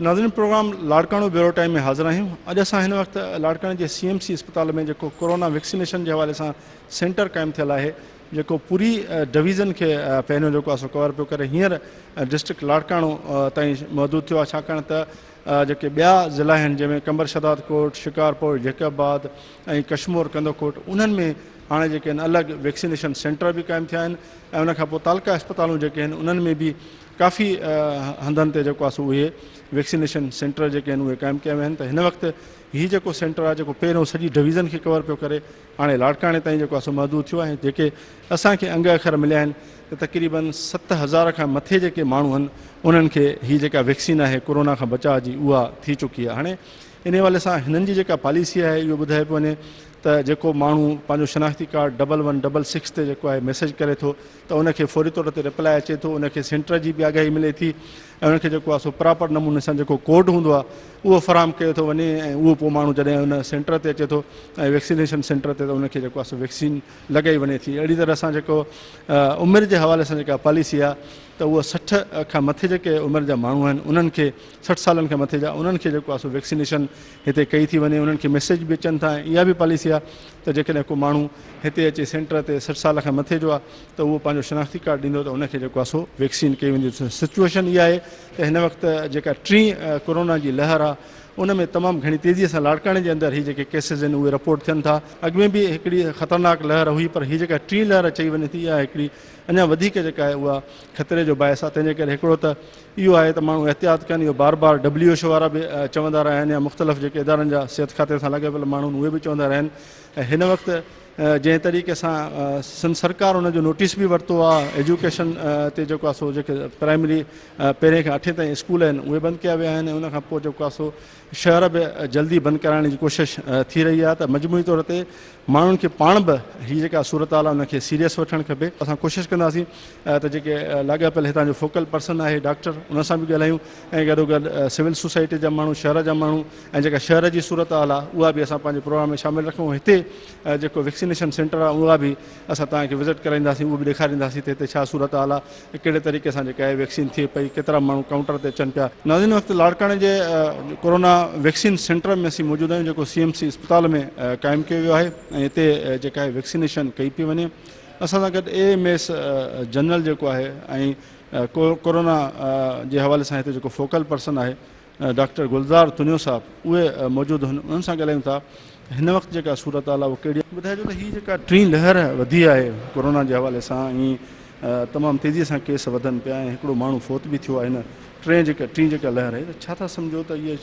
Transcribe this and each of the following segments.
ناظرين programme Larkana bureau time ۾ حاضر آهيون اڄ اسان هن وقت لاڙڪاڻي جي سي ايم سي اسپتال ۾ جيڪو ڪورونا ويڪسينيشن جي حوالي سان سينٽر قائم ٿيل آهي جيڪو پوري ڊويزن کي پهريون جيڪو آهي سو ڪور پيو ڪري هينئر ڊسٽرڪٽ لاڙڪاڻو تائين محدود ٿيو آهي ڇاڪاڻ ته جيڪي ٻيا ضلعا آهن جنهن ۾ قمبر شهداد ڪوٽ شڪارپور جيڪب آباد ۽ ڪشمور ڪنڌڪوٽ انهن ۾ هاڻي جيڪي آهن الڳ ويڪسينيشن سينٽر به قائم ٿيا آهن ۽ ان کان پوء تعلقه اسپتالون جيڪي آهن انهن ۾ به ڪافي هنڌن تي جيڪو آهي سو اهي ويڪسينيشن سينٽر جيڪي آهن اهي قائم ڪيا ويا آهن ته هن وقت هي جيڪو سينٽر آهي جيڪو پهريون سڄي ڊويزن کي ڪور پيو ڪري هاڻي لاڙڪاڻي تائين جيڪو آهي سو محدود ٿيو آهي جيڪي اسان کي انگ اکر مليا آهن ته تقريبن 7000 کان مٿي جيڪي ماڻهو آهن انهن کي هي جيڪا ويڪسين آهي ڪورونا کان بچاء جي اها ٿي چڪي آهي هاڻي ان حوالي سان هنن جي جيڪا پاليسي آهي اهو ٻڌايو پيو وڃي ته جيڪو ماڻهو پنهنجو شناختي ڪارڊ 1166 تي جيڪو آهي ميسيج ڪري ٿو ته ان کي فوري طور تي رپلائي اچي ٿو ان کي سينٽر جي به آگاهي ملي ٿي ۽ ان کي جيڪو آهي سو پراپر نموني سان جيڪو ڪوڊ هوندو آهي اهو فراهم ڪيو ٿو وڃي ۽ اهو پوء ماڻهو جڏهن ان سينٽر تي اچي ٿو ۽ ويڪسينيشن سينٽر تي ته ان کي جيڪو آهي سو ويڪسين لڳائي وڃي ٿي اهڙي طرح سان جيڪو عمر جي حوالي سان جيڪا پاليسي آهي ته اهو 60 کان مٿي جيڪي عمر جا ماڻهو آهن انهن کي 60 سالن کان مٿي جا انهن کي جيڪو آهي سو ويڪسينيشن هتي ڪئي ٿي وڃي انهن کي ميسيج به اچن ٿا ۽ اها به پاليسي آهي ته جيڪڏهن ڪو ماڻهو هتي اچي سينٽر تي 60 سال کان مٿي جو آهي ته اهو پنهنجو شناختي ڪارڊ ڏيندو ته ان کي جيڪو آهي سو ويڪسين ڪئي ويندي. سچوئيشن اها آهي ته هن وقت جيڪا ٽين ڪورونا جي لهر آهي ان ۾ تمام گهڻي تيزي سان لاڙڪاڻي جي اندر هي جيڪي ڪيسز آهن اهي رپورٽ ٿين ٿا. اڳ ۾ به هڪڙي خطرناڪ لهر هئي پر هي جيڪا ٽين لهر چئي وڃي ٿي اها هڪڙي اڃا وڌيڪ جيڪا آهي اها خطري جو باعث آهي تنهن جي ڪري هڪڙو ته اهو آهي ته ماڻهو احتياط ڪن اهو بار بار ڊبليو ايڇ او وارا به چوندا رهيا آهن يا مختلف جيڪي ادارن جا صحت کاتي سان لاڳاپيل ماڻهو آهن اهي به چوندا رهيا آهن ۽ هن وقت جنهن طريقي سان سنڌ سرڪار ان جو نوٽيس به ورتو آهي ايجوڪيشن تي جيڪو آهي سو جيڪي پرائمري پهرين کان اٺين تائين اسڪول آهن اهي بند ڪيا ويا آهن ۽ ان کان پوء جيڪو آهي سو شهر به جلدي بند ڪرائڻ جي ڪوشش ٿي رهي آهي ته مجموعي طور تي ماڻهن کي پاڻ به هي جيڪا صورتحال آهي ان کي سيريس وٺڻ کپي. اسان ڪوشش ڪنداسين ته جيڪي لاڳاپيل هتان جو فوڪل پرسن آهي ڊاڪٽر ان سان به ڳالهايون ۽ گڏوگڏ سول سوسائٽي جا ماڻهو شهر جا ماڻهو ۽ جيڪا شهر جي صورتحال آهي اها به اسان پنهنجي پروگرام ۾ شامل رکون هتي جيڪو ويڪسينيشن سينٽر آهي اها به اسان توهان کي وزٽ ڪرائينداسين اهو به ڏيکارينداسين ته هتي ڇا صورتحال آهي ڪهڙي طريقي سان جيڪا آهي ويڪسين ٿئي پئي ڪيترا ماڻهو ڪائونٽر تي اچن پيا. ناظرين وقت لاڙڪاڻي جي ڪورونا ويڪسين سينٽر ۾ اسين موجود آهيون جيڪو سي ايم سي اسپتال ۾ قائم ڪيو ويو آهي ۽ هتي جيڪا آهي ويڪسينيشن ڪئي پئي وڃي اسان سان گڏ اي ايم ايس جنرل جيڪو آهي ۽ ڪورونا جي حوالي سان هتي جيڪو فوڪل پرسن آهي ڊاڪٽر گلزار تنيو صاحب اهي موجود هن انهن سان ڳالهايون ٿا هن وقت جيڪا صورتحال آهي اها ڪهڙي آهي. ٻڌائجو ته هي جيڪا ٽين لهر وڌي آهي ڪورونا جي حوالي سان ۽ تمام تيزي سان ڪيس وڌن پيا ۽ هڪڙو ماڻهو فوت به ٿيو آهي هن ٽين جيڪا ٽين جيڪا لهر آهي ته ڇا ٿا سمجهو ته هيء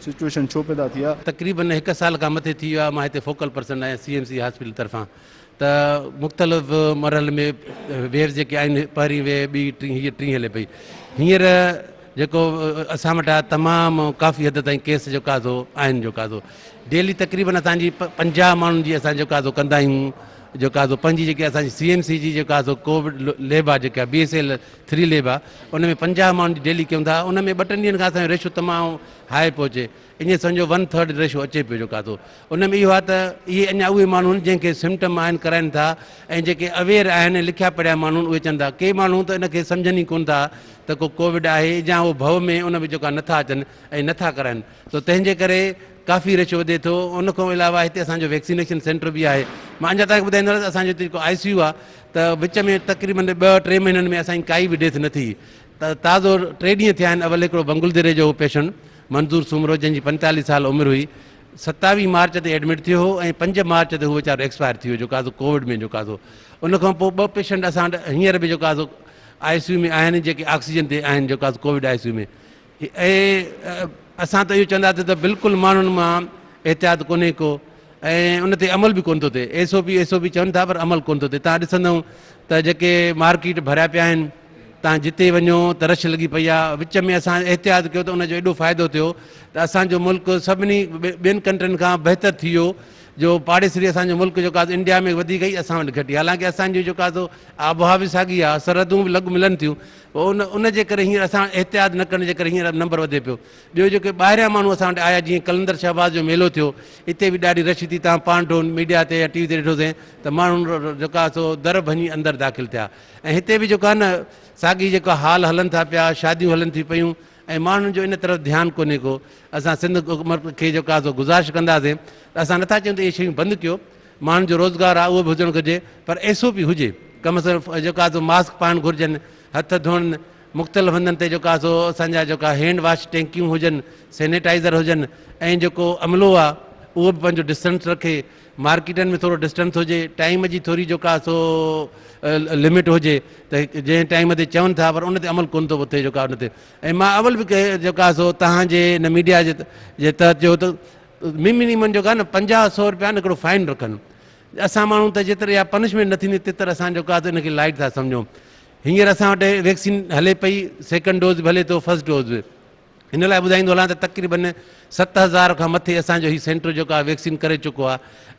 سچوئيشن ڇو پيدا ٿي آهي؟ تقريبن هڪ سال کان مٿي ٿي ويو آهي مان هتي فوڪل پرسن آهيان سي ايم سي هاسپيٽل طرفان ته مختلف مرحلن ۾ ويوز جيڪي آهن پهرين ويو ٻي ٽين هيء ٽين هلي پئي هينئر جيڪو اسان وٽ آهي تمام ڪافي حد تائين ڪيس جيڪو آهي سو آهن جيڪو آهي سو ڊيلي تقريبن اسان جي 50 ماڻهن جي اسان جيڪو آهي سو ڪندا آهيون جيڪو آهي سو پنهنجي جيڪي اسان جي سي ايم سي جي جيڪو آهي سو ڪووڊ ليب آهي جيڪا بي ايس ايل 3 ليب آهي ان ۾ 50 ماڻهن جي ڊيلي ڪيون ٿا ان ۾ ٻه ٽن ڏينهن کان اسان جو ريشو تمام هاء پهچي ائين سمجهو ون ٿرڊ ريشو اچي پيو جيڪو آهي سو ان ۾ اهو آهي ته اهي اڃا اهي ماڻهو آهن جنهن کي سمٽم آهن ڪرائن ٿا ۽ جيڪي اويئر آهن لکيا پڙهيا ماڻهو آهن اهي چون ٿا ڪي ماڻهو ته ان کي سمجهن ئي ڪونه ٿا ته ڪو ڪووڊ آهي يا اهو ڀؤ ۾ ان ۾ جيڪو آهي نٿا اچن ۽ نٿا ڪرائن ته تنهن جي ڪري ڪافي ريشو وڌي ٿو ان کان علاوه هتي اسان جو ويڪسينيشن سينٽر به آهي مان اڃا توهان کي ٻڌائيندو هلان ته اسان جو هتي جيڪو آء سي يو آهي ته وچ ۾ تقريبن ٻه ٽي مهينن ۾ اسان جي ڪائي به ڊيٿ نه ٿي ته تازو ٽي ڏينهن ٿيا آهن اول هڪڙو بنگل دري جو هو پيشنٽ منظور سومرو جنهن جي 45 سال عمر هئي 27 مارچ تي ايڊمٽ ٿيو هو ۽ 5 مارچ تي هو ويچارو ايڪسپائر ٿي ويو جيڪو آهي سو ڪووڊ ۾ جيڪو آهي سو ان کان پوء ٻه پيشنٽ اسان وٽ هينئر به جيڪو آهي سو آء سي يو ۾ آهن جيڪي آڪسيجن تي آهن جيڪو آهي سو ڪووڊ آء سي يو ۾ ۽ اسان ته اهو چونداسين ته بلڪل ماڻهن مان احتياط ڪونهي ڪو ۽ ان تي عمل به ڪونه ٿو ٿئي S O P S O P چون ٿا پر عمل ڪونه ٿو ٿئي تان ڏسندؤ ته جيڪي مارڪيٽ ڀريا پيا آهن تان جتي وڃو ته رش لڳي پئي آهي وچ ۾ اسان احتياط ڪيو ته ان جو ايڏو فائدو ٿيو ته اسان جو ملڪ سڀني ٻين ڪنٽرين کان بهتر ٿي ويو جو پاڙيسري اسان جو ملڪ جيڪو آهي انڊيا ۾ وڌيڪ ئي اسان وٽ گهٽي حالانڪه اسان جو جيڪو آهي سو آبهوا به ساڳي آهي سرحدون به لڳ ملن ٿيون ان ان جي ڪري هينئر اسان احتياط نه ڪرڻ جي ڪري هينئر نمبر وڌي پيو ٻيو جيڪي ٻاهريان ماڻهو اسان وٽ آيا جيئن قلندر شهباز جو ميلو ٿيو اتي به ڏاڍي رش ٿي تان پاڻ ڏٺو ميڊيا تي يا ٽي وي تي ڏٺوسين ته ماڻهو جيڪو آهي سو در ڀڃي اندر داخل ٿيا ۽ هتي به جيڪو آهي نه ساڳي جيڪو حال هلن ٿا پيا شاديون هلن ٿي پيون ۽ ماڻهن جو ان طرف ڌيان ڪونهي ڪو. اسان سنڌ حڪومت کي جيڪو آهي سو گذارش ڪنداسين ته اسان نٿا چئون ته اهي شيون بند ڪيو، ماڻهن جو روزگار آهي اهو به هجڻ گهرجي پر ايس او پي هجي، ڪم از ڪم جيڪو آهي سو ماسڪ پائڻ گهرجن، هٿ ڌوئڻ، مختلف هنڌن تي جيڪو آهي سو اسان جا جيڪا هينڊ واش ٽينڪيون هجن، سينيٽائيزر هجن ۽ جيڪو عملو آهي اهو به پنهنجو ڊسٽنس رکي، مارڪيٽن ۾ ٿورو ڊسٽنس هجي، ٽائيم جي ٿوري جيڪا آهي سو لمٽ هجي ته جنهن ٽائيم تي چون ٿا پر ان تي عمل ڪونه ٿو ٿئي جيڪا ان تي ۽ مان اول به جيڪا آهي سو توهان جي ان ميڊيا جي تحت چيو ته منيمم جيڪا آهي نه پنجاهه سو روپيا نه هڪڙو فائن رکن اسان ماڻهو ته جيتر اها پنشمينٽ نه ٿيندي تيتر اسان جيڪو آهي ان کي لائيٽ ٿا سمجهون هينئر اسان وٽ ويڪسين هلي پئي سيڪنڊ ڊوز به هلي ٿو فرسٽ ڊوز به ان لاء ٻڌائيندو هلان ته تقريبن 7000 کان مٿي اسان جو هي سينٽر جيڪو آهي ويڪسين ڪري چڪو آهي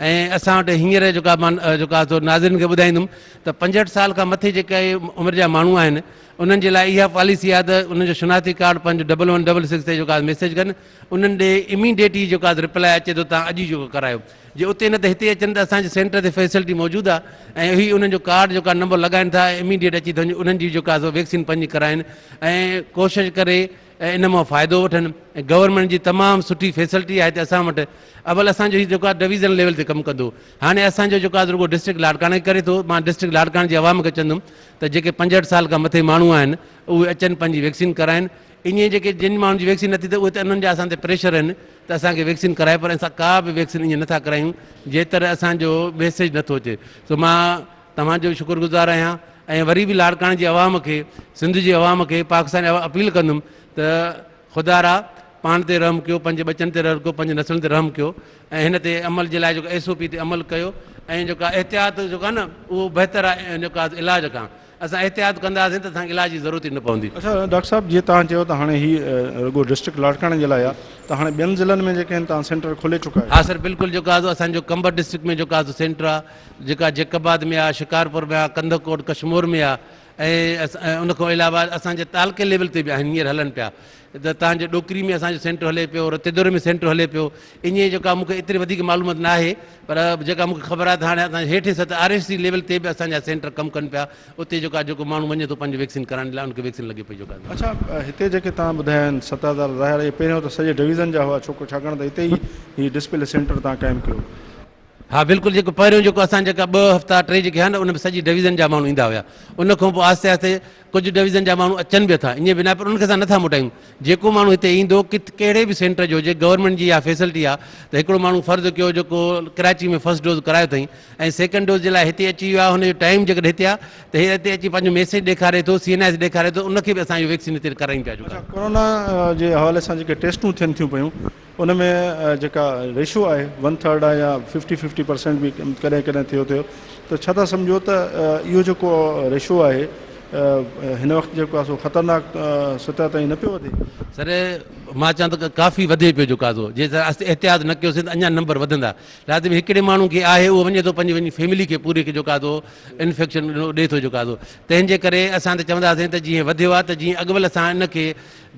۽ اسان وٽ هينئر جيڪا مان جيڪو آهي سو ناظرين کي ٻڌائيندم ته 65 سال کان مٿي جيڪي عمر جا ماڻهو آهن انهن جي لاء اها پاليسي آهي ته انهن جو شناختي ڪارڊ پنهنجو ڊبل ون ڊبل سڪس تي جيڪو آهي ميسيج ڪن انهن ڏي اميڊيٽ ئي جيڪو آهي رپلائي اچي ٿو تان اڄ ئي جيڪو ڪرايو جي اتي نه ته هتي اچن ته اسان جي سينٽر تي فيسلٽي موجود آهي ۽ هي انهن جو ڪارڊ جيڪو آهي نمبر لڳائن ٿا ۽ اميڊيٽ اچي ٿو وڃي انهن جي جيڪو آهي سو ويڪسين پنهنجي ڪرائن ۽ ڪوشش ڪري ۽ ان مان فائدو وٺن ۽ گورنمينٽ جي تمام سٺي فيسلٽي آهي هتي اسان وٽ اول اسان جو هي جيڪو آهي ڊويزن ليول تي ڪم ڪندو هاڻي اسان جو جيڪو آهي رڳو ڊسٽرڪٽ لاڙڪاڻي ڪري ٿو مان ڊسٽرڪٽ لاڙڪاڻي جي عوام کي چوندم ته جيڪي 65 سال کان مٿي ماڻهو آهن اهي اچن پنهنجي ويڪسين ڪرائن ائين جيڪي جن ماڻهن جي ويڪسين نه ٿي ته اهي ته انهن جا اسان تي پريشر آهن ته اسان کي ويڪسين ڪرائي پر اسان ڪا به ويڪسين ائين نٿا ڪرايون جيتر اسان جو ميسيج نٿو اچي سو مان توهان جو شڪر گذار آهيان ۽ وري به لاڙڪاڻي جي عوام کي سنڌ جي عوام کي پاڪستان جي اپيل ڪندم ته خدا را پاڻ تي رحم ڪيو پنهنجي ٻچن تي رحم ڪيو پنهنجي نسلن تي رحم ڪيو ۽ هن تي عمل جي لاء جيڪو ايس او پي تي عمل ڪيو ۽ جيڪا احتياط جيڪو آهي نه اهو بهتر آهي جيڪا علاج کان اسان احتياط ڪنداسين ته اسان کي علاج جي ضرورت ئي نه پوندي. اڇا ڊاڪٽر صاحب جيئن توهان چيو ته هاڻي هي رڳو ڊسٽرڪٽ لاڙڪاڻي جي لاء آهي ته هاڻي ٻين ضلعن ۾ جيڪي آهن توهان سينٽر کولي چڪا آهيو. ها سر بلڪل جيڪو آهي سو اسان جو قمبر ڊسٽرڪٽ ۾ جيڪو آهي سو سينٽر آهي جيڪا جيڪب آباد ۾ آهي شڪارپور ۾ آهي ڪنڌڪوٽ ڪشمور ۾ آهي ۽ ان کان علاوه اسان جي تعلقي ليول تي به آهن هينئر هلن پيا ته توهان جي ڏوڪري ۾ اسان جو سينٽر هلي پيو رتيدوري ۾ سينٽر هلي پيو انهي جيڪا مون کي ايتري وڌيڪ معلومات نه آهي پر جيڪا مون کي خبر آهي ته هاڻي اسان هيٺين سطح آر ايس سي ليول تي به اسان جا سينٽر ڪم ڪن پيا اتي جيڪا جيڪو ماڻهو وڃي ٿو پنهنجو ويڪسين ڪرائڻ لاء ان کي ويڪسين لڳي پئي جيڪا. اڇا هتي جيڪي توهان ٻڌايا آهن 7000 ظاهر آهي پهريون ته سڄي ڊويزن جا هئا ڇو ڇاڪاڻ ته هتي ئي هي ڊسپلي سينٽر توهان قائم ڪيو. ها بلڪل جيڪو پهريون جيڪو اسان جيڪا ٻه هفتا ٽي جيڪي هيا نه ان ۾ سڄي ڊويزن جا ماڻهو ايندا هيا ان کان پوء آهستي آهستي ڪجهه ڊويزن جا ماڻهو اچن به ٿا ائين به نه پر ان کي اسان نٿا موٽايون جيڪو ماڻهو هتي ايندو ڪٿ ڪهڙي به سينٽر جو هجي گورنمينٽ جي اها فيسلٽي آهي ته هڪڙو ماڻهو فرض ڪيو جيڪو ڪراچي ۾ فرسٽ ڊوز ڪرايو اٿئي ۽ سيڪنڊ ڊوز جي لاء هتي اچي ويو آهي هن جو ٽائيم جيڪڏهن هتي آهي ته هي هتي اچي پنهنجو ميسيج ڏيکاري ٿو سي اين I S ڏيکاري ٿو ان کي به اسان اهو ويڪسين هتي ڪرايون پيا اڇا ڪورونا جي حوالي سان جيڪي ٽيسٽون ٿين ٿيون پيون ان ۾ جيڪا ريشو آهي ون ٿرڊ آهي يا ففٽي ففٽي پرسينٽ به ڪڏهن ڪڏهن ٿيو ٿيو ته ڇا ٿا سمجهو ته اهو جيڪو ريشو آهي هن وقت جيڪو آهي سو خطرناڪ سطح تائين نه پيو وڌي؟ سر مان چوان ٿو ڪافي وڌي پيو جيڪو آهي سو جي اسان احتياط نه ڪيوسين ته اڃا نمبر وڌندا لازمي هڪڙي ماڻهو کي آهي اهو وڃي ٿو پنهنجي وڃي فيملي کي پوري کي جيڪو آهي سو انفيڪشن ڏئي ٿو جيڪو آهي سو تنهن جي ڪري اسان ته چونداسين ته جيئن وڌيو آهي ته جيئن اڳول اسان ان کي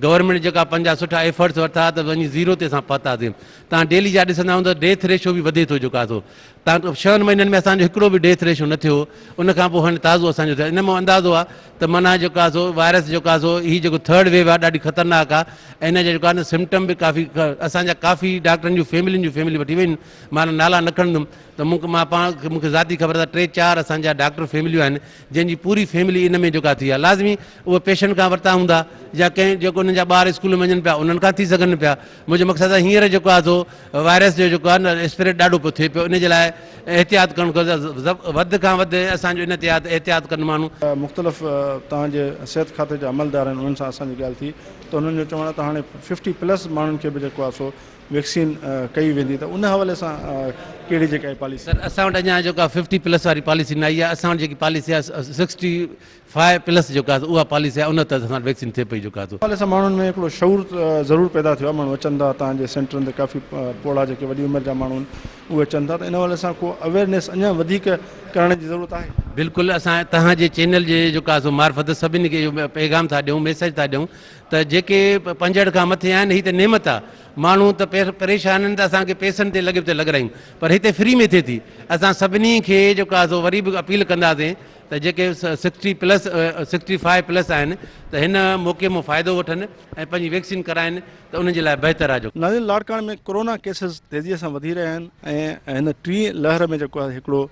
گورنمينٽ جيڪا پنهنجا سٺا ايفرٽس ورتا ته وڃي زيرو تي اسان پهتاسين تان ڊيلي جا ڏسندا آهيون ته ڊيٿ ريشو به وڌي ٿو جيڪا سو تان ڇهن مهينن ۾ اسان جو هڪڙو به ڊيٿ ريشو نه ٿيو ان کان پوء هاڻي تازو اسان جو ٿيو ان مان اندازو آهي ته معنيٰ جيڪا سو وائرس جيڪا سو هي جيڪو ٿرڊ ويو آهي ڏاڍي خطرناڪ آهي ۽ ان جا جيڪا آهن سمٽم به ڪافي اسان جا ڪافي ڊاڪٽرن جون فيملين جون فيملي وٺي ويون معنيٰ نالا نه کڻندم ته مون مان پاڻ مون کي ذاتي خبر ته ٽي چار اسان جا ڊاڪٽر فيمليون آهن جنهن جي پوري فيملي ان ۾ جيڪا ٿي آهي لازمي اهي پيشنٽ کان ورتا هوندا يا ڪنهن جيڪو انهن جا ٻار اسڪول ۾ وڃن پيا انهن کان ٿي سگهن پيا منهنجو مقصد آهي هينئر جيڪو آهي سو وائرس جو جيڪو آهي نه اسپريڊ ڏاڍو پيو ٿئي پيو ان جي لاء احتياط ڪرڻ گهرجي وڌ کان وڌ اسان جو ان تي آهي ته احتياط ڪن ماڻهو. مختلف توهان جي صحت کاتي جا عملدار آهن انهن سان اسان جي ڳالهه ٿي ته انهن جو چوڻ آهي ته هاڻي ففٽي پلس ماڻهن کي به جيڪو آهي سو ويڪسين ڪئي ويندي ته ان حوالي سان ڪهڙي جيڪا آهي پاليسي. سر اسان وٽ اڃا جيڪا ففٽي پلس واري پاليسي نه آئي آهي اسان وٽ جيڪي پاليسي آهي سڪسٽي فائيو پلس جيڪا آهي اها پاليسي آهي ان تحت اسان وٽ ويڪسين ٿئي پئي جيڪا آهي. حوالي سان ماڻهن ۾ هڪڙو شعور ضرور پيدا ٿيو آهي ماڻهو اچن ٿا توهان جي سينٽرن تي ڪافي پوڙها جيڪي وڏي عمر جا ماڻهو آهن اهي اچن ٿا ته ان حوالي سان ڪو اويئرنيس اڃا وڌيڪ ڪرڻ جي ضرورت آهي. بلڪل اسان توهان جي چينل جي جيڪو آهي سو معرفت سڀني کي اهو پيغام ٿا ڏيون ميسيج ٿا ڏيون ته جيڪي 65 کان مٿي آهن هي ته نعمت آهي ماڻهو ته پريشان آهن ته اسان کي پيسن تي لڳي پيو لڳرايون پر هتي فري ۾ ٿئي ٿي اسان سڀني کي جيڪو آهي سو وري به اپيل ڪنداسين ته جيڪي 60 پلس 65 پلس آهن ته هن موقعي مان فائدو وٺن ۽ پنهنجي ويڪسين ڪرائن ته انهن جي لاء بهتر آهي جو. ناظرين لاڙڪاڻي ۾ ڪورونا ڪيسز تيزي سان وڌي رهيا آهن ۽ هن ٽين لهر ۾ جيڪو آهي هڪڙو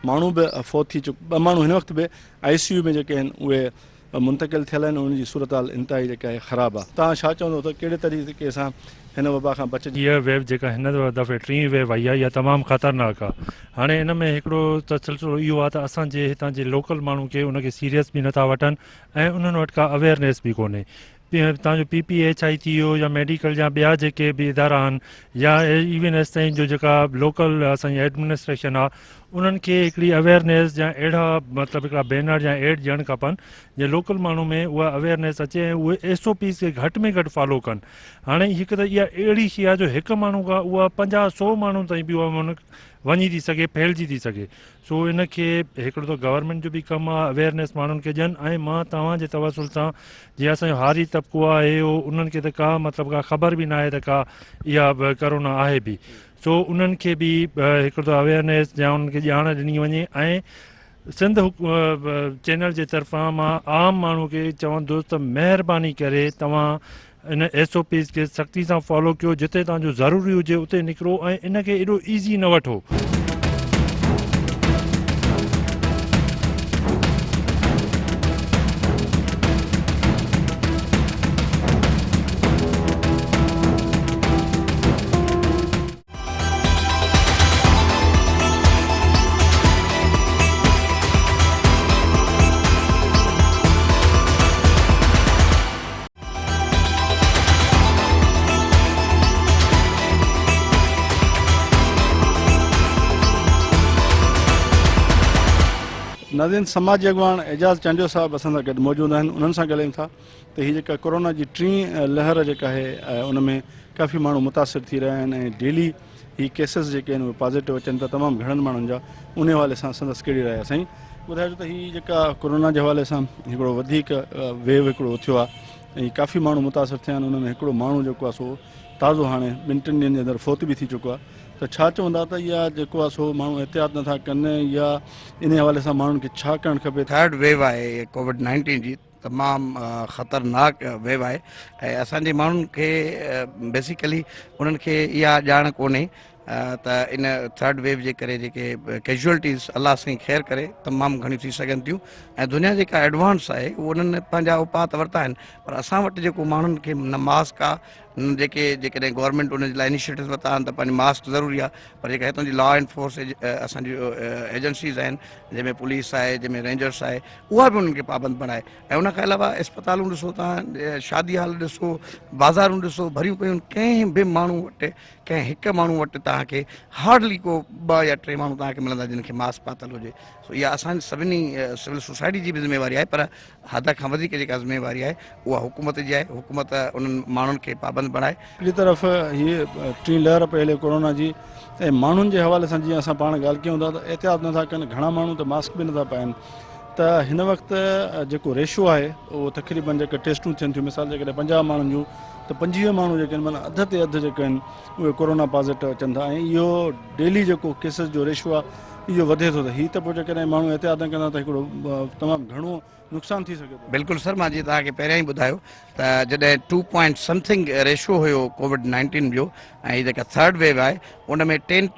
ماڻهو به فوت ٿي چڪو ٻه ماڻهو هن وقت به آء سي يو ۾ جيڪي آهن اهي منتقل ٿيل آهن انهن جي صورتحال انتهائي جيڪا آهي خراب آهي توهان ڇا چوندو ته ڪهڙي طريقي سان هن وبا کان بچجي. هيء ويو جيڪا هن دفعي ٽين ويو آئي آهي اها تمام خطرناڪ آهي هاڻي ان ۾ هڪڙو ته سلسلو اهو آهي ته اسان جي هتان جي لوڪل ماڻهو کي ان کي سيريس به نٿا وٺن ۽ انهن وٽ ڪا اويئرنيس به ڪونهي تان جو پي پي ايڇ I ٿي ويو يا ميڊيڪل يا ٻيا جيڪي به ادارا آهن يا ايون ايستائين جو جيڪا لوڪل اسان جي ايڊمنسٽريشن آهي انهن کي هڪڙي اويئرنيس يا اهڙا مطلب هڪڙا بينر يا ايڊ ڏيڻ کپن جي لوڪل ماڻهو ۾ اها اويئرنيس اچي ۽ اهي ايس او پيز کي گهٽ ۾ گهٽ فالو ڪن هاڻي هڪ ته اها اهڙي شي آهي جو هڪ ماڻهو کان اها 50 100 ماڻهن تائين به اها وڃي ٿي سگهي ڦهلجي ٿي سگهي سو ان کي هڪڙو ته گورنمينٽ جو به ڪم آهي اويئرنيس ماڻهن کي ڏين ۽ مان توهان جي توسل سان جيئن اسان جو هاري طبقو آهي اهو انهن کي ته ڪا مطلب ڪا خبر به ناهي ته ڪا اها ڪرونا آهي به سو انهن کي به هڪڙو ته اويئرنيس يا انهن کي ڄاڻ ڏني وڃي ۽ سنڌ چينل جي طرفان مان عام ماڻهو کي چوندس ته مهرباني ڪري توهان ان ايس او پيز کي سختي سان فالو ڪيو جتي توهان جو ضروري هجي اتي نڪرو ۽ ان کي ايڏو ايزي نه وٺو. ناظرين سماجي اڳواڻ اعجاز چانڊيو صاحب اسان سان گڏ موجود آهن انهن سان ڳالهايون ٿا ته هي جيڪا ڪورونا جي ٽين لهر جيڪا آهي ان ۾ ڪافي ماڻهو متاثر ٿي رهيا آهن ۽ ڊيلي هي ڪيسز جيڪي آهن اهي پازيٽو اچن پيا تمام گهڻن ماڻهن جا ان حوالي سان سندس ڪهڙي راء آهي سائين ٻڌائجو ته هي جيڪا ڪورونا جي حوالي سان هڪڙو وڌيڪ ويو هڪڙو اٿيو آهي ۽ ڪافي ماڻهو متاثر ٿيا آهن ان ۾ هڪڙو ماڻهو جيڪو آهي سو تازو هاڻي ٻن ٽن ڏينهن جي اندر فوت به ٿي چڪو آهي ته ڇا چوندا ته اها جيڪو آهي سو ماڻهو احتياط نٿا ڪن يا ان حوالي سان ماڻهن کي ڇا ڪرڻ کپي. ٿرڊ ويو آهي ڪووڊ 19 جي تمام خطرناڪ ويو آهي ۽ اسان جي ماڻهن کي بيسيڪلي انهن کي اها ڄاڻ ڪونهي ته ان ٿرڊ ويو جي ڪري جيڪي ڪيجوئلٽيز الله سائين خير ڪري تمام گهڻيون ٿي سگهن ٿيون ۽ دنيا جيڪا ايڊوانس آهي اهو انهن پنهنجا اپاء ته ورتا آهن پر اسان وٽ جيڪو ماڻهن کي نه ماسڪ آهي جيڪي جيڪڏهن گورنمينٽ ان جي لاء انيشيٽو ورتا آهن ته پنهنجي ماسڪ ضروري آهي پر جيڪا هتان جي لا انفورس اسان جي ايجنسيز آهن جنهن ۾ پوليس آهي جنهن ۾ رينجرس آهي اها به انهن کي پابند بڻائي ۽ ان کان علاوه اسپتالون ڏسو تان شادي هال ڏسو بازارون ڏسو ڀريون پيون ڪنهن به ماڻهو وٽ ڪنهن هڪ ماڻهو وٽ توهان کي هارڊلي ڪو ٻه يا ٽي ماڻهو توهان کي ملندا جن کي ماسڪ پاتل هجي سو اها اسان سڀني سول سوسائٽي جي به ذميواري آهي پر حد کان وڌيڪ جيڪا ذميواري آهي اها حڪومت جي آهي حڪومت انهن ماڻهن کي پابند بڻائي. ٻي طرف هي ٽين لهر پئي هلي ڪورونا جي ۽ ماڻهن جي حوالي سان جيئن اسان پاڻ ڳالهه ڪيون ٿا ته احتياط نٿا ڪن گهڻا ماڻهو ته ماسڪ به نٿا پائن ته هن وقت جيڪو ريشو آهي اهو تقريبن جيڪا ٽيسٽون ٿين ٿيون مثال جيڪڏهن 50 ماڻهن جون ته 25 ماڻهو جيڪي آهن معنيٰ اڌ تي اڌ جيڪي آهن اهي ڪورونا پازيٽو اچن ٿا ۽ اهو ڊيلي جيڪو ڪيسز جو ريشو آهي اهو وڌي ٿو ته هي ته پوء جيڪڏهن ماڻهو احتياط نه ڪندا ته هڪڙو تمام گهڻو نقصان ٿي سگهي ٿو. بلڪل سر مان جيئن توهان کي پهريان ئي ٻڌايو ته جڏهن ٽو پوائنٽ سمٿنگ ريشو هيو ڪووڊ 19 جو ۽ هي جيڪا ٿرڊ ويو آهي ان ۾ ٽين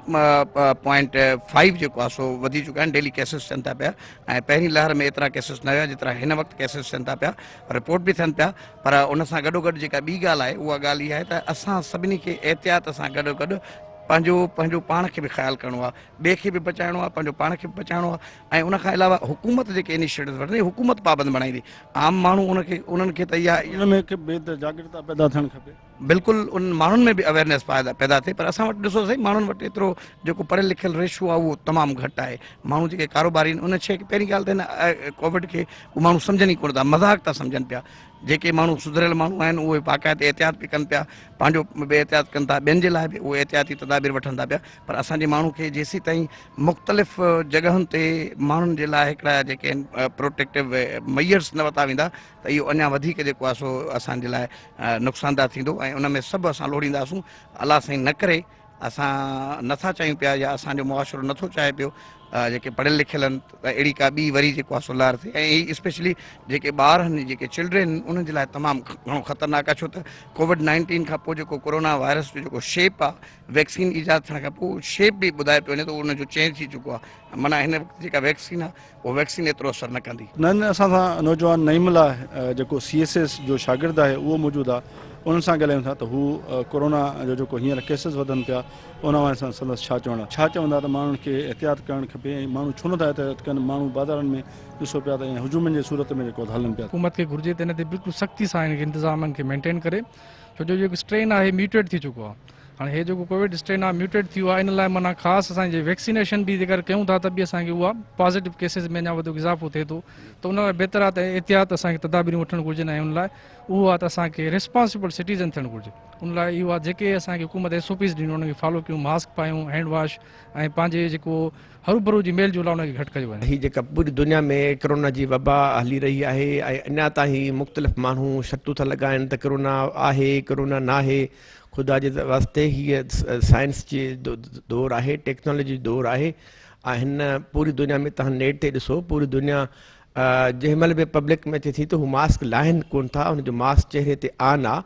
پوائنٽ فائيو جيڪو آهي سو وڌي چڪا آهن ڊيلي ڪيسز ٿين ٿا پيا ۽ پهرين لهر ۾ ايترا ڪيسز نه هيا جيترا هن وقت ڪيسز ٿين ٿا پيا رپورٽ به ٿين پيا پر ان سان گڏو گڏ جيڪا ٻي ڳالهه آهي اها ڳالهه اها آهي ته اسان سڀني کي احتياط سان گڏو گڏ پنهنجو پنهنجو پاڻ کي به خيال ڪرڻو آهي ٻئي کي به بچائڻو آهي پنهنجو پاڻ کي به بچائڻو آهي ۽ ان کان علاوه حڪومت جيڪي انيشيٽوز وٺندي حڪومت پابند بڻائيندي عام ماڻهو ان کي انهن کي ته اها ان ۾ هڪ بي جاڳرتا پيدا ٿيڻ کپي. بلڪل انهن ماڻهن ۾ به اويرنيس پيدا ٿئي پر اسان وٽ ڏسو سائين ماڻهن وٽ ايترو جيڪو پڙهيل لکيل ريشو آهي اهو تمام گهٽ آهي ماڻهو جيڪي ڪاروباري آهن ان شيء کي پهرين ڳالهه ته هن ڪووڊ کي هو ماڻهو سمجهن ئي ڪونه ٿا مذاق ٿا سمجهن پيا جيڪي ماڻهو سڌريل ماڻهو آهن اهي باقاعده احتياط به ڪن پيا پنهنجو به احتياط ڪن ٿا ٻين جي لاء به اهي احتياطي تدابير وٺن ٿا پيا پر اسان جي ماڻهو کي جيسين تائين مختلف جڳهن تي ماڻهن جي لاء هڪڙا جيڪي آهن پروٽيڪٽو ميئرس نه ورتا ويندا ته اهو اڃا وڌيڪ جيڪو آهي سو اسان جي لاء نقصانده ٿيندو ۽ ان ۾ سڀ اسان لوڙينداسون الله سائين نه ڪري اسان نٿا چاهيون پيا يا اسان جو معاشرو نٿو چاهي پيو جيڪي پڙهيل لکيل آهن ته اهڙي ڪا ٻي وري جيڪو آهي سو لهر ٿئي ۽ هي اسپيشلي جيڪي ٻار آهن جيڪي چلڊرين انهن جي لاء تمام گهڻو خطرناڪ آهي ڇو ته ڪووڊ نائنٽين کان پوء جيڪو ڪورونا وائرس جو جيڪو شيپ آهي ويڪسين ايجاد ٿيڻ کان پوء شيپ به ٻڌايو پيو وڃي ته ان جو چينج ٿي چڪو آهي معنيٰ هن وقت جيڪا ويڪسين آهي اهو ويڪسين ايترو اثر نه ڪندي. نن اسان سان نوجوان نعيم الله جيڪو سي ايس ايس جو شاگرد آهي اهو موجود آهي انهن سان ڳالهايون ٿا ته هو ڪورونا جو جيڪو هينئر ڪيسز وڌن پيا ان حوالي سان سندس ڇا چوڻ آهي. ڇا چوندا ته ماڻهن کي احتياط ڪرڻ کپي ۽ ماڻهو ڇو نٿا احتياط ڪن ماڻهو بازارن ۾ ڏسو پيا ته ائين هجومن جي صورت ۾ جيڪو هلن پيا. حڪومت کي گهرجي ته ان تي بلڪل سختي سان ان انتظامن کي مينٽين ڪري ڇو جو جيڪو اسٽرين آهي ميوٽيٽ ٿي چڪو آهي هاڻي هي جيڪو ڪووڊ اسٽرين آهي ميوٽيٽ ٿي ويو آهي ان لاء معنيٰ خاص اسان جي ويڪسينيشن به جيڪر ڪيون ٿا ته به اسان کي اها پازيٽو ڪيسز ۾ اڃا وڌيڪ اضافو ٿئي ٿو ته ان لاء بهتر آهي ته احتياط اسان کي تدابيرون وٺڻ گهرجن ۽ ان لاء اهو آهي ته اسان کي ريسپانسبل سٽيزن ٿيڻ گهرجي ان لاء اهو آهي جيڪي اسان کي حڪومت ايس او پيز ڏنيون انهن کي فالو ڪيون ماسڪ پايون هينڊ واش ۽ پنهنجي جيڪو هروڀرو جي ميل جول آهي ان کي گهٽ ڪيو وڃي. هي جيڪا پوري دنيا ۾ ڪرونا جي وبا هلي رهي آهي ۽ اڃا تائين مختلف ماڻهو شرطون ٿا لڳائن ته ڪرونا آهي ڪرونا ناهي خدا جي واسطي هيء سائنس جي دور آهي ٽيڪنالاجي جو دور آهي ۽ هن پوري دنيا ۾ توهان نيٽ تي ڏسو پوري دنيا جنهن مهل به پبلڪ ۾ اچي ٿي ته هو ماسڪ لاهن ڪون ٿا ان جو ماسڪ چهري تي آن آ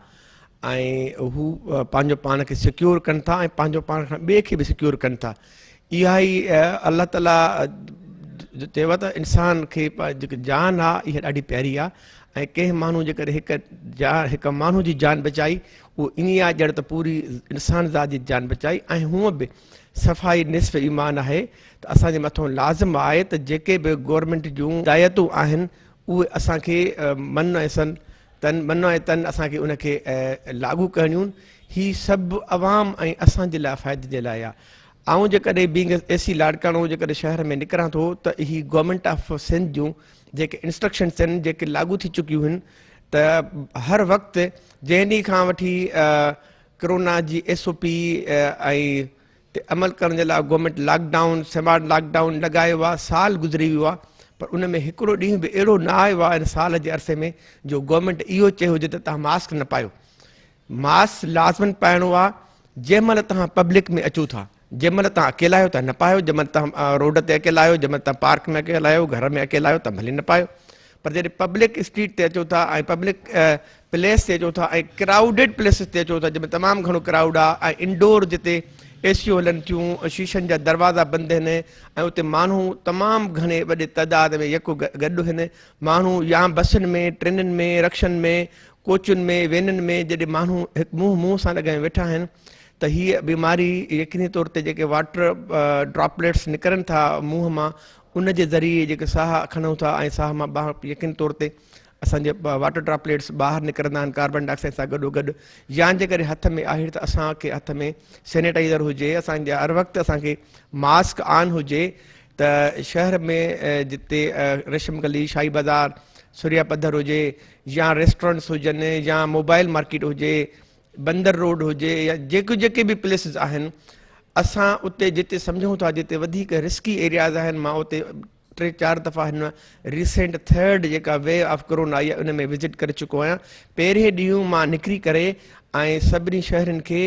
۽ هو پنهنجو پاڻ کي سيڪيور ڪن ٿا ۽ پنهنجو پاڻ کان ٻئي کي به سيڪيور ڪن ٿا اها ئي الله تعاليٰ چيو آهي ته انسان کي جيڪا جان آهي اها ڏاڍي پياري آهي ۽ ڪنهن ماڻهو جيڪڏهن هڪ جان هڪ ماڻهو جي جان بچائي اهو ائين آهي ڄڻ ته پوري انسان ذات جي جان بچائي ۽ هونء به صفائي نصف ايمان آهي ته اسان جي مٿو لازم آهي ته جيڪي به گورنمينٽ جون هدايتون آهن اهي اسان کي من ۽ سن تن من ۽ تن اسان کي ان کي لاڳو ڪرڻيون هي سڀ عوام ۽ اسان جي لاء فائدي جي لاء آهي آئون جيڪڏهن بينگ اي سي لاڙڪاڻو جيڪڏهن شهر ۾ نڪران ٿو ته هي گورنمينٽ آف سنڌ جون جيڪي انسٽرڪشنس آهن جيڪي لاڳو ٿي چڪيون آهن ته هر وقت جنهن ڏينهن کان وٺي ڪرونا جي ايس او پي ۽ تي عمل ڪرڻ جي لاء government lockdown smart lockdown لڳايو آهي سال گذري ويو آهي پر ان ۾ هڪڙو ڏينهن به اهڙو نه آيو آهي ان سال جي عرصي ۾ جو گورنمينٽ اهو چيو هجي ته توهان ماسڪ نه پايو ماسڪ لازمن پائڻو آهي جنهن مهل توهان پبلڪ ۾ اچو ٿا جنهن مهل توهان اڪيلا آهيو ته نه پايو جنهن مهل توهان روڊ تي اڪيلا آهيو جنهن مهل توهان پارڪ ۾ اڪيلا آهيو گهر ۾ اڪيلا آهيو ته ڀلي نه پايو پر جڏهن پبلڪ اسٽريٽ تي اچو ٿا ۽ پبلڪ پليس تي اچو ٿا ۽ ڪرائوڊيڊ پليسز تي اچو ٿا جنهن ۾ تمام گهڻو ڪرائوڊ آهي ۽ انڊور جتي اي سيون هلن ٿيون شيشن جا دروازا بند آهن ۽ اتي ماڻهو تمام گهڻي وڏي تعداد ۾ يڪو گڏ آهن ماڻهو يا بسن ۾ ٽرينن ۾ رڪشن ۾ ڪوچن ۾ وينن ۾ جڏهن ماڻهو هڪ منهن منهن سان لڳائي ويٺا آهن ته هيء بيماري يقيني طور تي جيڪي واٽر ڊراپليٽس نڪرن ٿا منهن مان ان جي ذريعي جيڪي ساهه کڻون ٿا ۽ ساهه مان ٻاهر يقيني طور تي اسان جي واٽر ڊراپليٽس ٻاهر نڪرندا آهن ڪاربان ڊاء آڪسائيڊ سان گڏو گڏ يا جيڪڏهن هٿ ۾ آهي ته اسان کي هٿ ۾ سينيٽائزر هجي اسان جي هر وقت اسان کي ماسڪ آن هجي ته شهر ۾ جتي ريشم گلي شاهي بازار سريا پڌر هجي يا ريسٽورنٽس هجن يا موبائل مارڪيٽ هجي بندر روڊ هجي يا جيڪي جيڪي به پليسز آهن اسان اتي جتي سمجهون ٿا جتي وڌيڪ رسڪي ايرياز آهن مان اتي ٽي چار دفعا هن ريسينٽ ٿرڊ جيڪا ويو آف ڪرونا آئي آهي ان ۾ وزٽ ڪري چڪو آهيان پهرين ڏينهن مان نڪري ڪري ۽ سڀني شهرين کي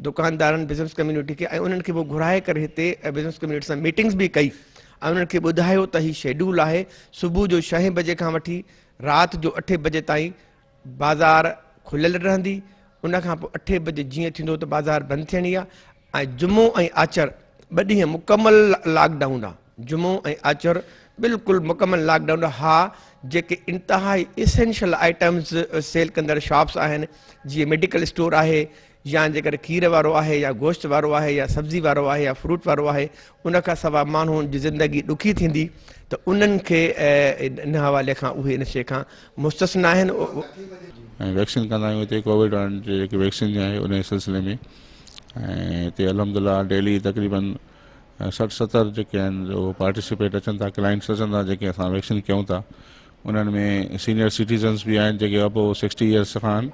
دڪاندارن بزنس ڪميونٽي کي ۽ انهن کي به گهرائي ڪري هتي بزنس ڪميونٽي سان ميٽنگز به ڪئي ۽ انهن کي ٻڌايو ته هي شيڊول آهي صبح جو ڇهين بجي کان وٺي رات جو اٺين بجي تائين بازار کليل رهندي، ان کان پوء اٺين بجي جيئن ٿيندو ته بازار بند ٿيڻي آ ۽ جمعو ۽ آچر ٻه ڏينهن مڪمل لاڪ ڊائون آ، جمعو ۽ آچر بلڪل مڪمل لاڪ ڊائون آ، ها جيڪي انتهائي اسينشل آئٽمز سيل ڪندڙ شاپس آهن جيئن ميڊيڪل اسٽور آهي يا جيڪڏهن کير وارو آهي يا گوشت وارو آهي يا سبزي وارو آهي يا فروٽ وارو آهي ان کان سواء ماڻهن جي زندگي ڏکي ٿيندي ته انهن کي ان حوالي کان اهي ان شيء کان مستثنيٰ آهن. ۽ ويڪسين ڪندا آهيون هتي ڪووڊ وارن جي جيڪي ويڪسين جي آهي ان جي سلسلي ۾ ۽ هتي الحمدلله ڊيلي تقريبن 60 70 جيڪي آهن اهو پارٽيسپيٽ اچن ٿا ڪلائنٽس اچن ٿا جيڪي اسان ويڪسين ڪيون ٿا انهن ۾ سينئر سٽيزنس به آهن جيڪي ابو 60 ايئرس کان آهن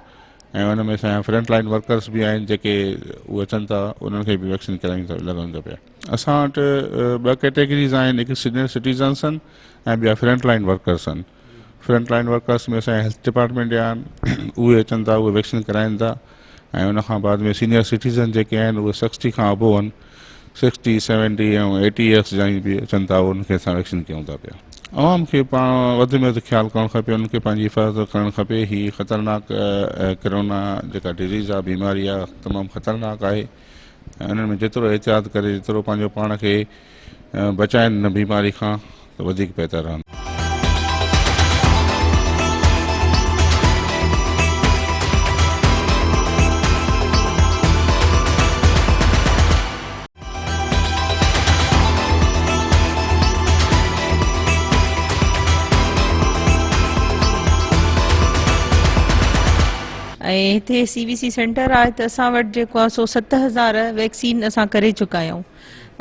۽ ان ۾ اسان جا فرنٽ لائن ورڪرس به آهن جيڪي اهي اچن ٿا انهن کي به ويڪسين ڪرايون ٿا لڳايون ٿا پيا اسان وٽ ٻه ڪيٽيگريز آهن هڪ سينئر سٽيزنس آهن ۽ ٻيا فرنٽ لائن ورڪرس آهن فرنٽ لائن ورڪرس ۾ اسان جا هيلٿ ڊپارٽمينٽ جا آهن اهي اچن ٿا اهي ويڪسين ڪرائين ٿا ۽ ان کان بعد ۾ سينئر سٽيزن جيڪي آهن اهي 60 کان ابو آهن 60 70 ۽ 80 ايئرس جا به اچن ٿا انهن کي اسان ويڪسين ڪيون ٿا پيا. عوام کي پاڻ وڌ ۾ وڌ خيال ڪرڻ کپي انهن کي پنهنجي حفاظت ڪرڻ کپي هي خطرناڪ ڪرونا جيڪا ڊزيز آهي بيماري آهي تمام خطرناڪ آهي ۽ انهن ۾ جيترو احتياط ڪري جيترو پنهنجو پاڻ کي بچائن ان بيماري کان ته وڌيڪ بهتر رهندو. ۽ هتي سي وي سي سينٽر آهي ته اسان وٽ جيڪو آهي سو 7000 ويڪسين اسان ڪري چڪا آهيون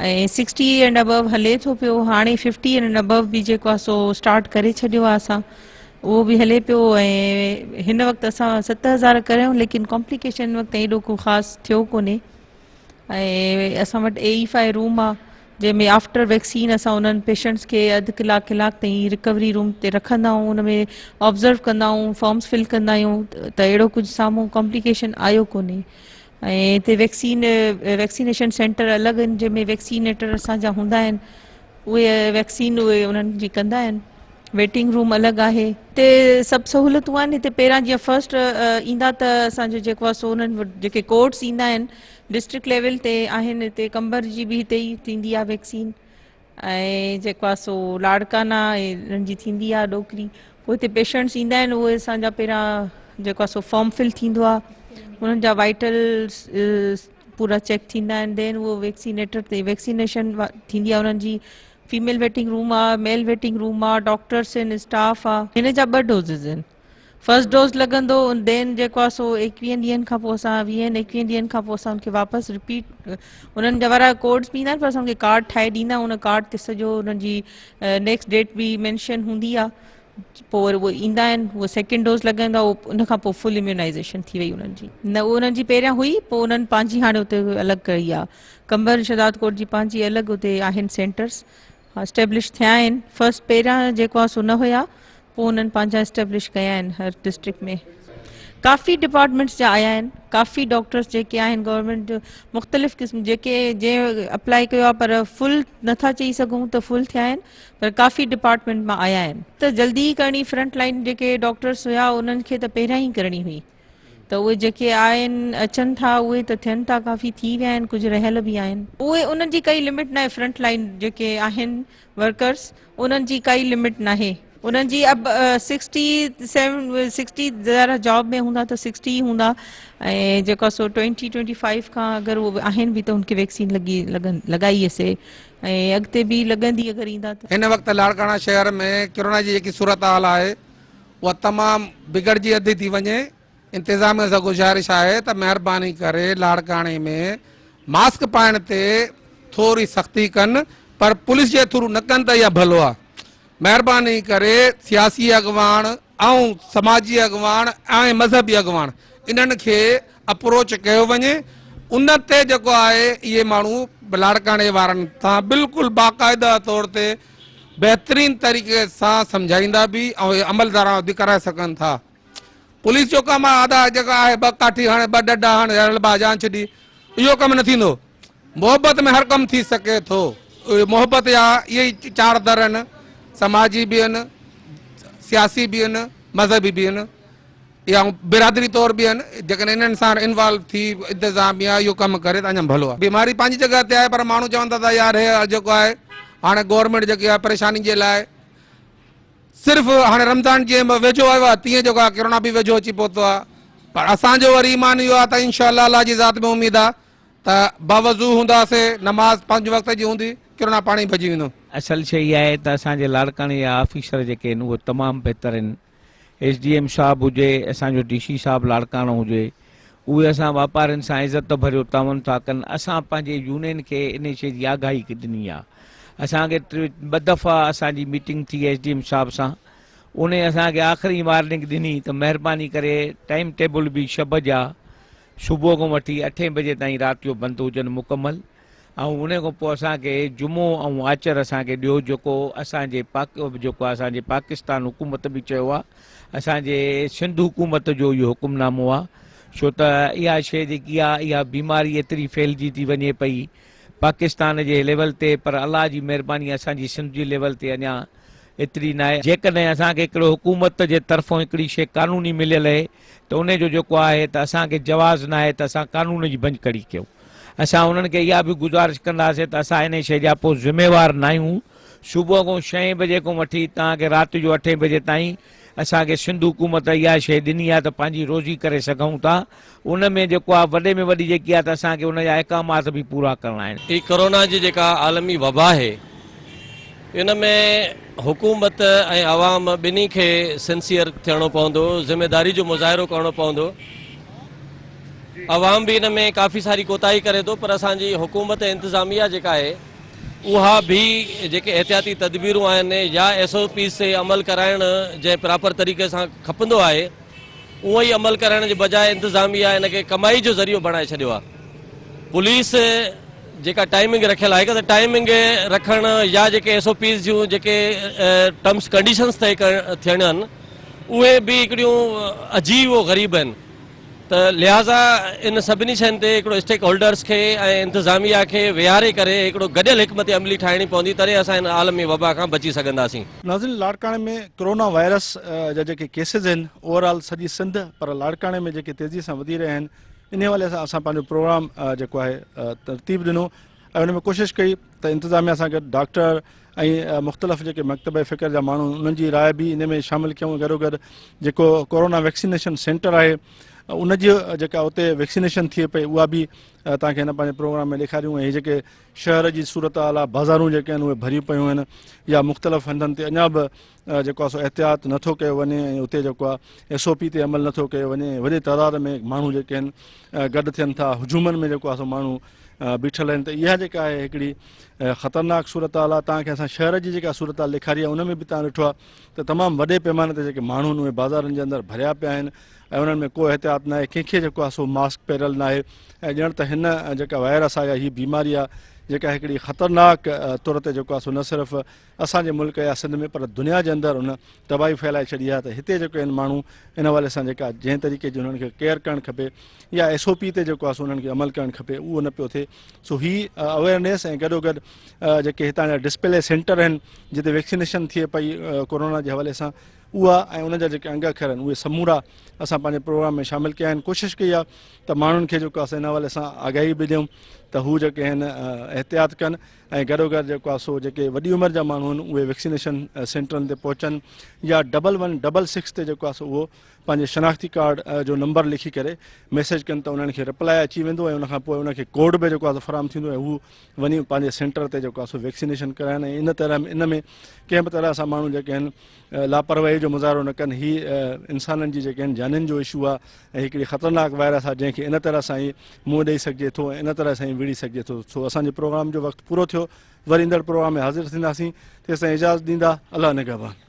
۽ 60 اينڊ ابو هلي ٿو پيو هاڻي 50 اينڊ ابو به جيڪو آهي سو اسٽارٽ ڪري ڇڏيو آهي اسان اهو به هلي پيو ۽ هن وقت اسان 7000 ڪريون ليڪن ڪامپليڪيشن هن وقت ايڏو ڪو خاص ٿيو ڪونهي ۽ اسان وٽ اي اي فائي روم آهي جنهن ۾ آفٽر ويڪسين اسان انهن پيشنٽس کي اڌ ڪلاڪ ڪلاڪ تائين رڪوري روم تي رکندا آهيون ان ۾ آبزرو ڪندا آهيون فارمس فل ڪندا آهيون ته اهڙو ڪجهه سامهون ڪامپليڪيشن آيو ڪونهي ۽ هتي ويڪسين ويڪسينيشن سينٽر الڳ آهن جنهن ۾ ويڪسينيٽر اسان جا هوندا آهن اهي ويڪسين اهي انهن جي ڪندا آهن ويٽنگ روم الڳ آهي. هتي سڀ سهولتون آهن هتي پهريان جيئن فرسٽ ايندا ته اسان جو جيڪو آهي سو انهن وٽ جيڪي ڪوڊس ايندا آهن ڊسٽرڪٽ ليول تي آهن هتي قمبر جي به هتي ئي ٿيندي آهي ويڪسين ۽ جيڪو آهي سو لاڙڪانا ۽ انهن جي ٿيندي آهي ڏوڪري پوء هتي پيشنٽس ايندا آهن اهي اسان جا پهريان جيڪو آهي سو فارم فل ٿيندو آهي انهن جا وائٽلس پورا چيڪ ٿيندا آهن دين اهو ويڪسينيٽر تي ويڪسينيشن ٿيندي آهي انهن جي فيميل ويٽنگ روم آهي ميل ويٽنگ روم آهي ڊاڪٽرس آهن اسٽاف آهي هن جا ٻه ڊوزز آهن فرسٽ ڊوز لڳندو دين جيڪو آهي سو ايڪويهن ڏينهن کان پوء اسان ويهن ايڪويهن ڏينهن کان پوء اسان ان کي واپس رپيٽ انهن جا وارا ڪوڊس به ايندا آهن پر اسان ان کي ڪارڊ ٺاهي ڏيندا آهيون ان ڪارڊ تي سڄو انهن جي نيڪسٽ ڊيٽ به مينشن هوندي آهي پوء وري اهي ايندا آهن اهو سيڪنڊ ڊوز لڳندو آهي ان کان پوء فل اميونائزيشن ٿي وئي انهن جي نه اهو انهن جي پهريان هئي پوء انهن پنهنجي هاڻي اتي الڳ ڪئي آهي قمبر شهداد ڪوٽ جي پنهنجي الڳ اتي آهن سينٽرس اسٽيبلش ٿيا آهن فرسٽ پهريان جيڪو آهي سو نه هيا پوء انهن پنهنجا اسٽيبلش ڪيا آهن هر ڊسٽرڪٽ ۾ ڪافي ڊپارٽمينٽس جا آيا آهن ڪافي ڊاڪٽرس جيڪي آهن گورنمينٽ مختلف قسم جيڪي جنهن اپلائي ڪيو آهي پر فل نٿا چئي سگهون ته فل ٿيا آهن پر ڪافي ڊپارٽمينٽ مان آيا آهن ته جلدي ڪرڻي فرنٽ لائن جيڪي ڊاڪٽرس هيا انهن کي ته پهريان ئي ڪرڻي هئي ته اهي جيڪي آهن اچن ٿا اهي ته ٿين ٿا ڪافي ٿي ويا آهن ڪجهه رهيل به آهن. اهي انهن جي ڪائي لمٽ ناهي فرنٽ لائن جيڪي آهن ورڪرس انهن جي ڪائي لمٽ ناهي انهن جي اب سڪسٽي سيون سڪسٽي ذرا جاب ۾ هوندا ته سڪسٽي ئي هوندا ۽ جيڪو سو ٽوئنٽي ٽوئنٽي فائيو کان اگر اهي آهن به ته ان کي ويڪسين لڳي لڳن لڳائي سي ۽ اڳتي به لڳندي اگر ايندا ته. هن وقت لاڙڪاڻا شهر ۾ ڪرونا جي جيڪي صورتحال آهي اها تمام بگڙجي اڌ ٿي وڃي، انتظاميه سان گذارش آهي ته مهرباني ڪري لاڙڪاڻي ۾ ماسڪ پائڻ تي ٿوري سختي ڪن پر پوليس جي ٿرو نه ڪن ته اها ڀلو آهي مهرباني ڪري سياسي اڳواڻ ۽ سماجي اڳواڻ ۽ مذهبي اڳواڻ انهن کي اپروچ ڪيو وڃي ان تي جيڪو آهي اهي ماڻهو لاڙڪاڻي وارن سان بلڪل باقاعده طور تي بهترين طريقي سان سمجهائيندا به ۽ عمل درآمد به ڪرائي سگهن ٿا. پوليس جو ڪم آهي ادا جيڪا آهي ٻه ڪاٺي هڻ ٻه ڏنڊا هڻ يا رلبا جان ڇڏي اهو ڪم نه ٿيندو. محبت ۾ هر ڪم ٿي سگهي ٿو. محبت جا اهي ئي چار در آهن سماجي به آهن سياسي به آهن مذهبي به آهن. يا برادري طور به آهن جيڪڏهن انهن سان انوالو ٿي انتظاميا اهو ڪم ڪري ته اڃا ڀلو آهي. بيماري پنهنجي جڳهه تي آهي پر ماڻهو چون ٿا ته يار هي جيڪو آهي هاڻي گورنمينٽ جيڪي آهي پريشاني جي لاء صرف هاڻي رمضان جيئن ويجهو آيو آهي تيئن جيڪو آهي ڪرونا به ويجهو اچي پهتو آهي. پر اسان جو وري ايمان اهو آهي ته انشاء الله الله جي ذات ۾ اميد آهي ته باوضو هونداسين، نماز پنج وقت جي هوندي، ڪرونا پاڻ ئي ڀڄي ويندو. اصل شيء اها آهي ته اسان جي لاڙڪاڻي جا آفيسر جيڪي آهن اهي تمام بهتر آهن. ايس ڊي ايم صاحب هجي، اسان جو ڊي سي صاحب لاڙڪاڻو هجي، اهي اسان واپارين سان عزت ڀريو تعاون ٿا ڪن. اسان پنهنجي يونين کي انهي شيء جي آگاهي ڏني آهي. اسان کي ٻه دفعا اسان جي ميٽنگ ٿي ايس ڊي ايم صاحب سان. انهي اسان کي آخري وارننگ ڏني ته مهرباني ڪري ٽائيم ٽيبل به شب جا صبح کان وٺي اٺين بجي تائين رات جو بند هجن مڪمل ۽ انهي کان پوء اسان کي جمعو ۽ آچر اسان کي ڏيو جيڪو اسان جي پاڪ جيڪو اسان جي پاڪستان حڪومت به چيو آهي اسان جي سنڌ حڪومت جو اهو حڪم نامو آهي ڇو ته اها شيء جيڪي آهي اها بيماري ايتري ڦهلجي ٿي وڃي پئي پاڪستان جي ليول تي پر الله جي مهرباني اسان جي سنڌ جي ليول تي اڃا ايتري ناهي. جيڪڏهن اسان کي هڪڙو حڪومت جي طرفون هڪڙي شيء قانوني مليل اهي ته انهي جو جيڪو آهي ته اسان کي جواز ناهي ته اسان قانون جي ڀڃڪڙي ڪيون. اسان انهن کي اها به گذارش ڪنداسين ته اسان انهي شيء جا پوء ذميوار ناهيون. صبح کان ڇهين بجي کان وٺي توهان کي رات جو اٺين بجي تائين اسان کي سنڌ حڪومت اها شيء ڏني آهي ته پنهنجي روزي ڪري سگهون ٿا. ان ۾ جيڪو آهي وڏي ۾ وڏي جيڪي آهي ته اسان کي ان جا احڪامات به پورا ڪرڻا آهن. هي ڪورونا جي جيڪا عالمي وبا آهي ان ۾ حڪومت ۽ عوام ٻنهي کي سنسيئر ٿيڻو پوندو، ذميداري جو مظاهرو ڪرڻو پوندو. عوام به ان ۾ ڪافي ساري ڪوتاهي ڪري ٿو پر اسان جي حڪومت ۽ انتظاميا جيڪا آهي اها به جيڪي احتياطي تدبيرون آهن يا ايس او پيز تي عمل ڪرائڻ جنهن پراپر طريقي سان کپندو آهي اونئن ئي عمل ڪرائڻ جي بجاء انتظاميا ان کي ڪمائي جو ذريعو بڻائي ڇڏيو آهي. پوليس جيڪا ٽائمنگ رکيل آهي ته ٽائمنگ رکڻ يا جيڪي ايس او پيز جون جيڪي ٽرمس ڪنڊيشنز طئي ٿيڻ آهن اهي به هڪڙيون عجيب و غريب آهن ته لهٰذا ان سڀني شين تي هڪڙو اسٽيڪ هولڊرز کي ۽ انتظاميا کي ويهاري ڪري هڪڙو گڏيل حڪمت عملي ٺاهڻي پوندي تڏهن اسان هن عالمي وبا کان بچي سگهنداسين. ناظرين لاڙڪاڻي ۾ ڪرونا وائرس جا جيڪي ڪيسز آهن اوور آل سڄي سنڌ پر لاڙڪاڻي ۾ جيڪي تيزي سان وڌي رهيا آهن انهي حوالي سان اسان پنهنجو پروگرام جيڪو آهي ترتيب ڏنو ۽ ان ۾ ڪوشش ڪئي ته انتظاميا سان گڏ ڊاڪٽر ۽ مختلف جيڪي مڪتبه فڪر جا ماڻهو انهن جي راء به ان ۾ شامل ڪيون گڏو گڏ جيڪو ڪورونا ويڪسينيشن سينٽر آهي ان جي جيڪا اتي ويڪسينيشن ٿئي پئي اها به توهان کي هن پنهنجي پروگرام ۾ ڏيکاريون ۽ هي جيڪي شهر جي صورتحال آهي بازارون جيڪي آهن اهي ڀريون پيون آهن يا مختلف هنڌن تي اڃا به جيڪو آهي سو احتياط نٿو ڪيو وڃي ۽ اتي جيڪو آهي ايس او پي تي عمل نٿو ڪيو وڃي ۽ وڏي تعداد ۾ ماڻهو جيڪي آهن گڏ ٿين ٿا هجومن ۾ جيڪو آهي سو ماڻهو بيٺل آهن ته اها جيڪا آهي هڪڙي خطرناڪ صورتحال آهي توهان کي اسان شهر جي جيڪا صورتحال ڏيکاري آهي ان ۾ به توهان ڏٺو آهي ته تمام وڏي پيماني تي جيڪي ماڻهو آهن اهي بازارن جي اندر ڀريا پيا آهن ۽ انهن ۾ ڪو احتياط ناهي ڪنهن کي جيڪو آهي سو ماسڪ پهريل ناهي ۽ ڄڻ ته هن جيڪا وائرس آهي يا هي بيماري آهي جيڪا هڪڙي خطرناڪ طور تي جيڪو آهي سو نه صرف اسان جي ملڪ يا سنڌ ۾ پر دنيا جي اندر ان تباهي ڦهلائي ڇڏي آهي ته هتي جيڪو آهن ماڻهو ان حوالي سان جيڪا جنهن طريقي جي انهن کي ڪيئر ڪرڻ کپي يا ايس او پي تي جيڪو آهي سو انهن کي عمل ڪرڻ کپي اهو نه پيو ٿئي سو هي اويئرنيس ۽ گڏو گڏ جيڪي هتان جا ڊسپلي سينٽر آهن جتي ويڪسينيشن ٿئي پئي ڪورونا جي حوالي سان اها ۽ ان جا جيڪي انگ اکر آهن اهي سمورا اسان پنهنجي پروگرام ۾ شامل ڪيا آهن ڪوشش ڪئي آهي ته ماڻهن کي جيڪو آهي ان حوالي سان آگاهي به ڏيون ته هو جيڪي آهن احتياط ڪن ۽ گڏوگڏ جيڪو آهي سو جيڪي وڏي عمر جا ماڻهو آهن اهي ويڪسينيشن سينٽرن تي پهچن يا ڊبل ون ڊبل سڪس تي جيڪو آهي سو اهو پنهنجي شناختي ڪارڊ جو نمبر لکي ڪري ميسيج ڪن ته انهن کي رپلائي اچي ويندو ۽ ان کان پوء ان کي ڪوڊ به جيڪو آهي سو فراهم ٿيندو ۽ هو وڃي پنهنجي سينٽر تي جيڪو آهي سو ويڪسينيشن ڪرائن ۽ ان طرح ان ۾ ڪنهن به طرح سان ماڻهو جيڪي آهن لاپرواهي جو مظاهرو نه ڪن هي انسانن جي جيڪي آهن جانين جو اشو آهي ۽ هڪڙي خطرناڪ وائرس آهي جنهن کي ان طرح سان ئي منهن ڏئي سگهجي ٿو ۽ ان طرح سان ئي وڙهي سگهجي ٿو سو اسان جي پروگرام جو وقت پورو ٿيو وري ايندڙ پروگرام ۾ حاضر ٿينداسين تيستائين اجازت ڏيندا الله نگهبان.